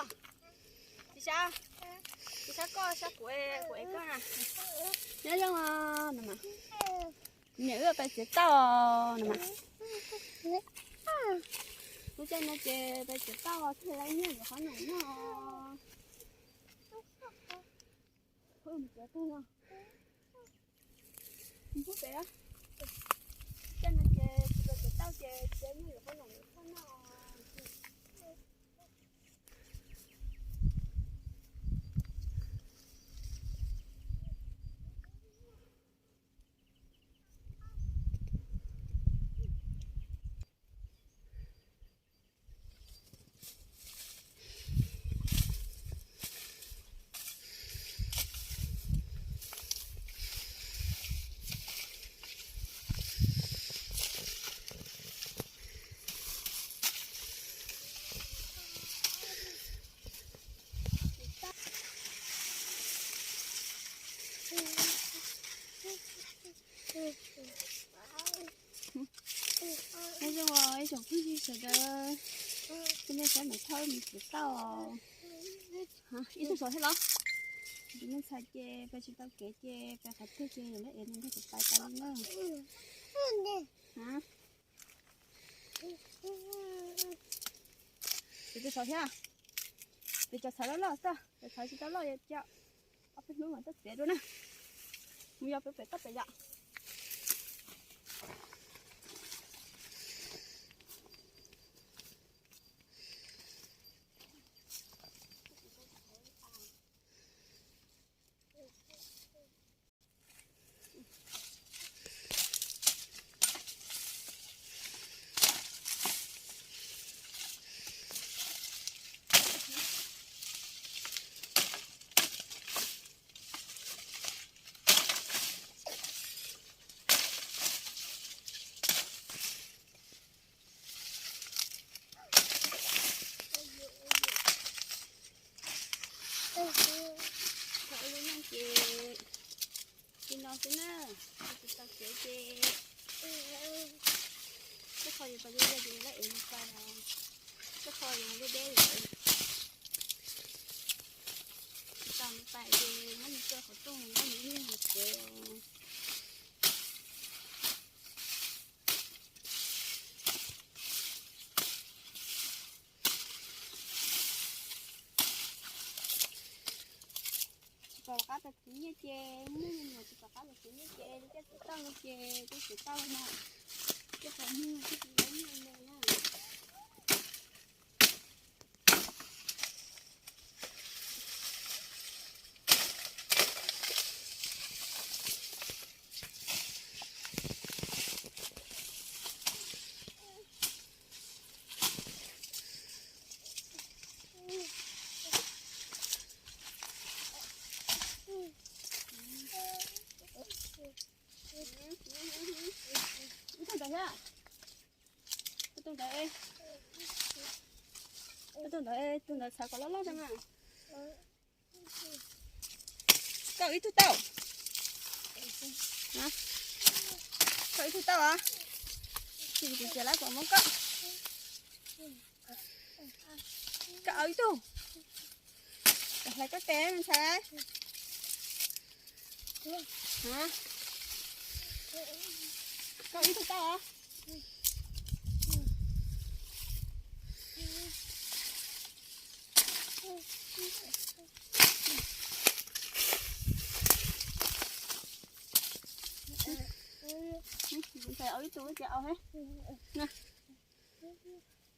Tsis sab, tsis sab koj, sab kuv, kuv ev koj na. Nyob zoo no mas, niam wb pais txiav tauj no mas. Lub caij no ces pais txiav tauj thiaj li nyiaj yuav qhob noom noj. Mus txiav tag no, mus pub pem. Caij no ces tsis pais txiav tauj ces txiav nyiaj yuav qhob noom yuav qhob noj. Nyob zoo os ib tsoom phooj ywg sawv daws, kuv nej saib mam thauj mus txiav tauj. Ib tug saud thiab los? Tus me ntxhais ces pais tsis tau kev ces pais qhov twg ces yuav lawv ev nws nrog kuv pais tau li na. Tus twg saud thiab? Pes tsawg txhais loj loj xwb, pes txhais tsis tau loj ces ob peb hnub mas tuaj txiav dua na. Mus yos pem pem toj pem yom. Thaum ub lub neej ces li no xwb na, tsis tau kev ces tej qho yus pais liaj liaj ces lawv ev mus pais, tej qho yus deb deb, tsis tau mus pais ces muab mus tso qhov rooj, muab mus liaj mus tsev. Tsis pom qab pais txiav nyiaj ces muaj me nyuam tsis pom qab pais txiav nyiaj ces li coj txiav tauj no ces coj txiav tauj no, coj qhov muag coj txiav nyiaj no na. Tus ntawd, tus ntawd, tus ntawd txhais kom loj loj rau mas. Koj ib tug tauj, koj ib tug tauj os. Tsis kuv txiav lawm kom muab koj. Koj ib tug, hlais koj tes me ntxhais. Koj ib tug tauj os. Ntxhais ib tug ces au he.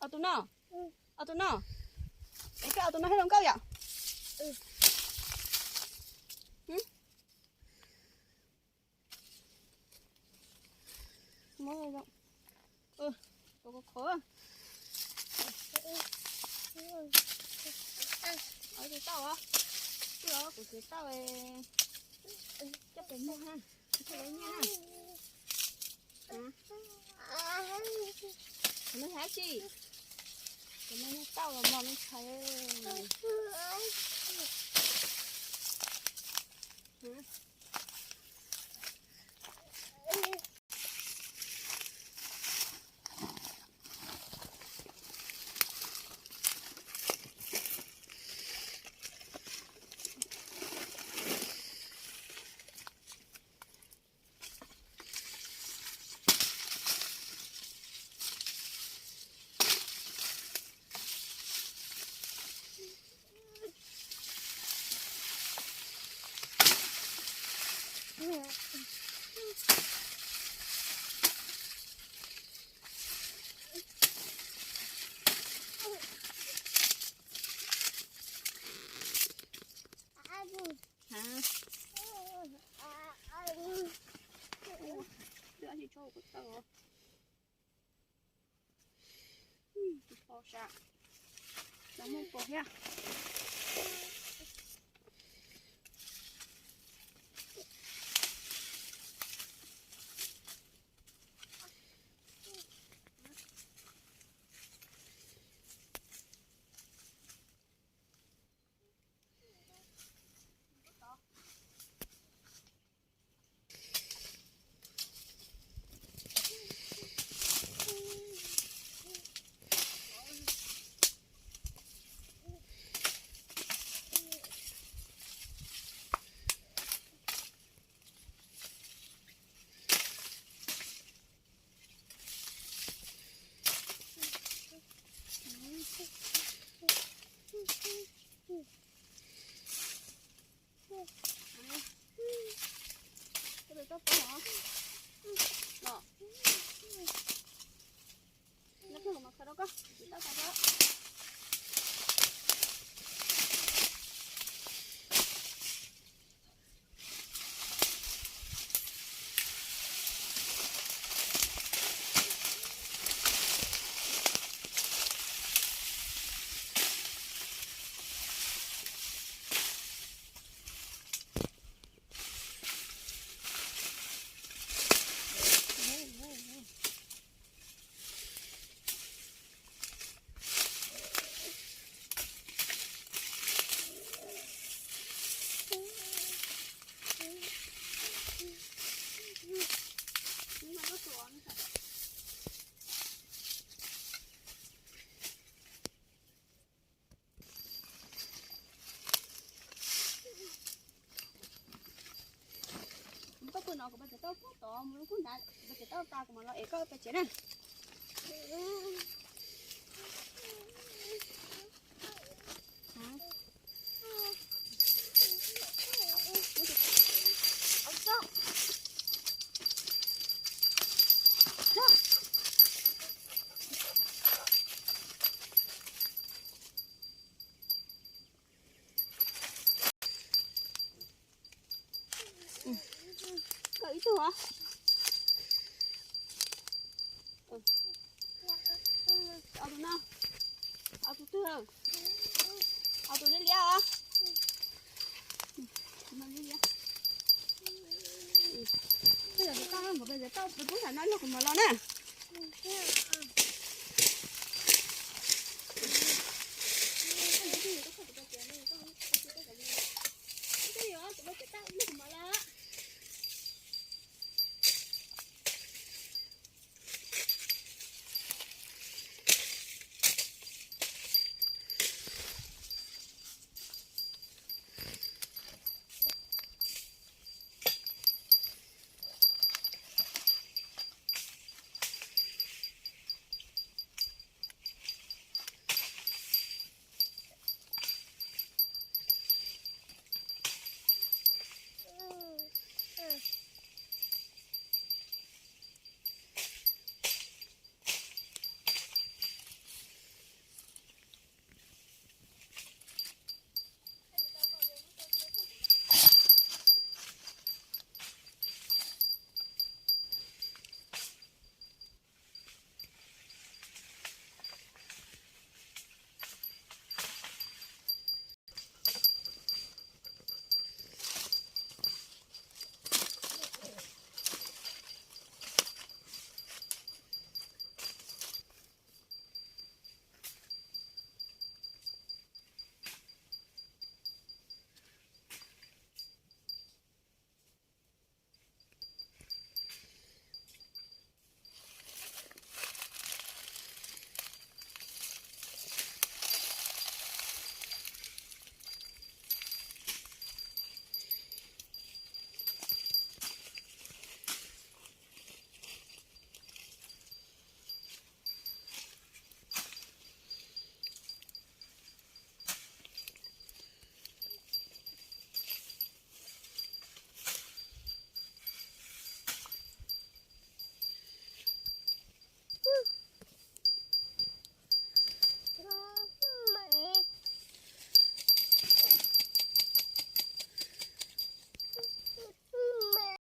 Au tus no, au tus no, es koj au tus no thiaj zoo nkauj yom. Tus tauj os, kuv txiav tauj coj pem muag ha, coj pem nyiaj ha. Kuv no yog dab tsi? Kuv no yog tauj los mog me ntxhais. Koj pw no kuv pais txiav tauj pem tod mus lub kub nrad, kuv pais txiav tauj tas kuv mam los ev koj pem tsev na. Koj ib tug os. Ob tug no, ob tug twg, ob tug liab liab os. Liab liab. Tej zaum tau, kuv pais txiav tauj pem pub nram no yog kuv mam los na.